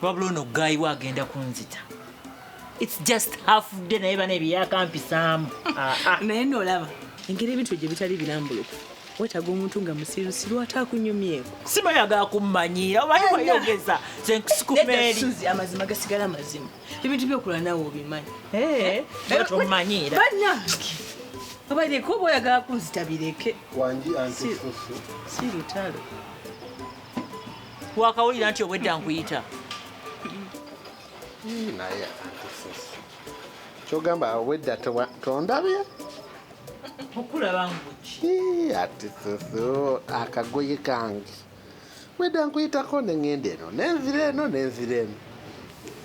Wabula ono guy we agenda kunzita. It's just half day naye bana ebyakampisaamu. Ah, ah. Naye nolaba engeri ebintu gye bitali birambulukufu, wetaaga omuntu nga musirusiru ate akunyumyeko. Simanyi agala kummanyiira omanyi weyogeza nze nkusukuma eri. Suzi, amazima gasigala mazima, ebintu byokola naawe obimanyi. Eh, tommanyiira. Bannange, obaleke, oba oyagala kunzita bireke. Wangi anti Susu. Si lutalo. Wakawulira nti obwedda nkuyita. Naye anti Susu, kyogamba obwedda tondabye? Okulaba nguki? Ati Susu, akagoye kange bwedda nkuyitako neŋŋenda eno nenzira eno nenzira eno,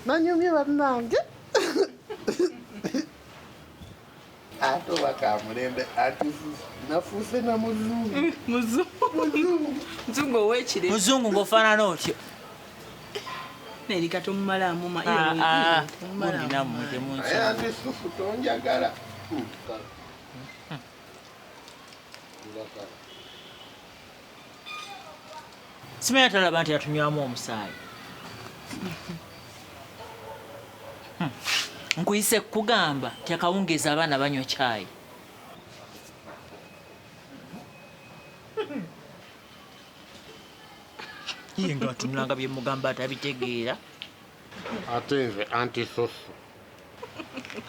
nanyumye bannange ate oba kamulembe. Ati Susu, nafuuse na muzungu. Muzungu, muzungu ow'ekire. Muzungu ng'ofaanana otyo. Nerika tomumalaamu. Ah, ah, gundi nammwe. Naye Temunsonyiwa. anti Susu, tonjagala. Njagala. Simanyi talaba nti atunywamu omusaayi. Nkuyise kugamba nti akawungeezi abaana banywa kyayi. Ye nga atunulanga bye mugamba atabitegeera. Ate nze anti Susu.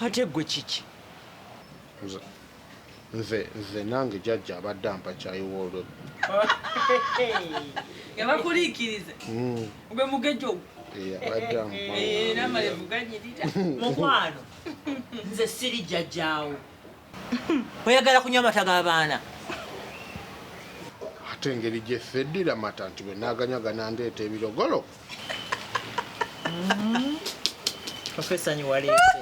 Ate gwe kiki? Nze nange jjajja abadde ampa kyayiwa olwo. Nga bakuliikiriza gwe mugejo ogwo. Abadde ampa. N'amalevu ganyirira. Mukwano, nze siri jjajjaawo. Oyagala kunywa amata g'abaana? Ate engeri gye feddira mata nti bwe naaganywa ganandeeta ebirogolo. Profesa nyiwaleese.